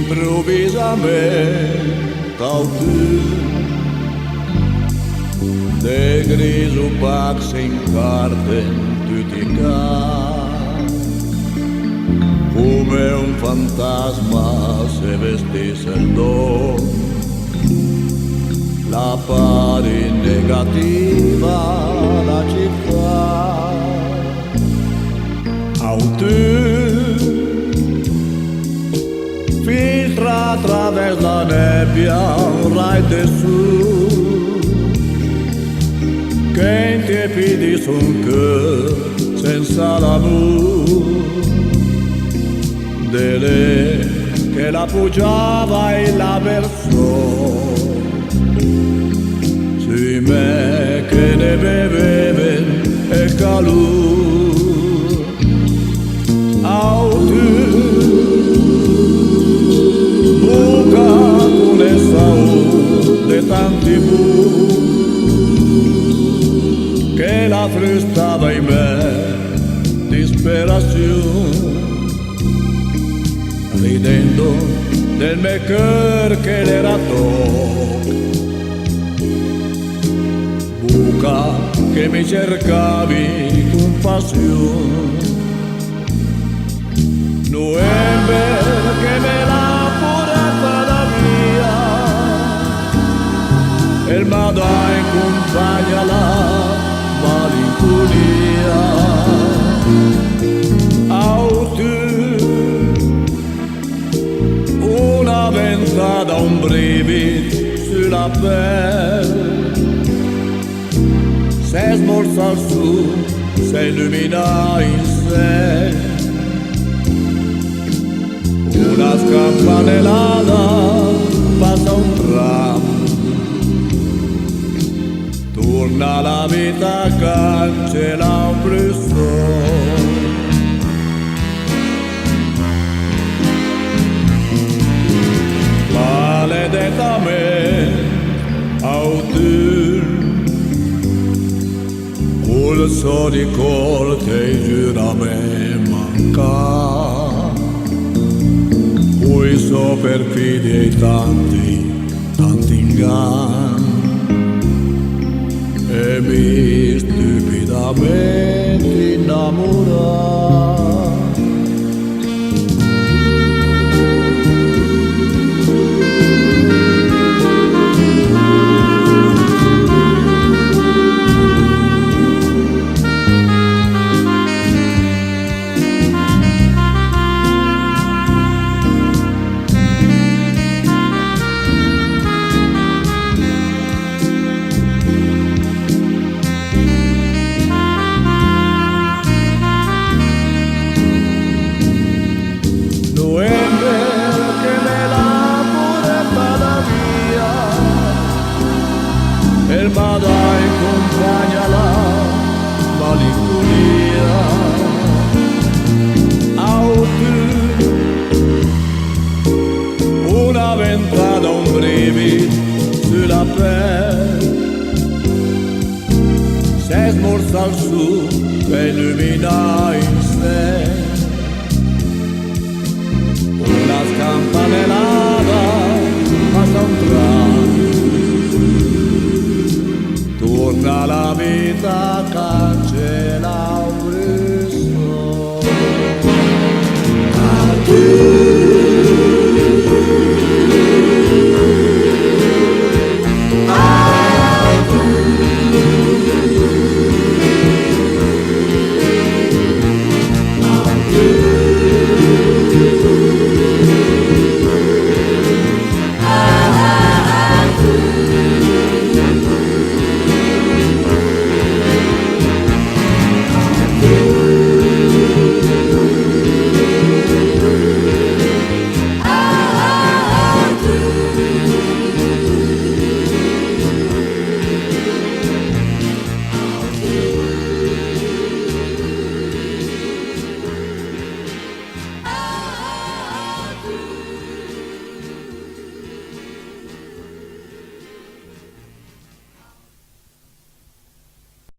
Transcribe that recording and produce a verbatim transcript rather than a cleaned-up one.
Improvisament, autun, de gris opac s'incarte in tüt i cà, come un fantasma se vestisse el don, la pare negativa la cità. Autun, filtra a travers la nebbia un rai de sun, che intiepidis un cör sensa l'amur, de lé che la pugiava e la versò sü me che ne beveven el calur. Autun, buca cun el saur de tanti bus, che la früstava in me disperasiun, ridendo del me cör che l'era toc. Buca che mi cercavi cun pasiun. Nuember che me l'ha purtada via, el m'ha dà in cumpagna la malincunia. Autun, una ventada, un brivid sü la pèl, se smorsa el sun, se ilümina in sèl, una scampanelada pasa un tram, turna la vita, cancella un brüston. Maledetament, autun, cul sò di colp te giüra me mancà, cui sò perfidia i tanti tanti ingann, e mi stüpidament inamurà. Nuember che me l'ha purtada via, el m'ha dà in cumpagna la malincunia. Autun, una ventada, un brivid sü la pèl, se smorsa el sun, se ilümina in sèl,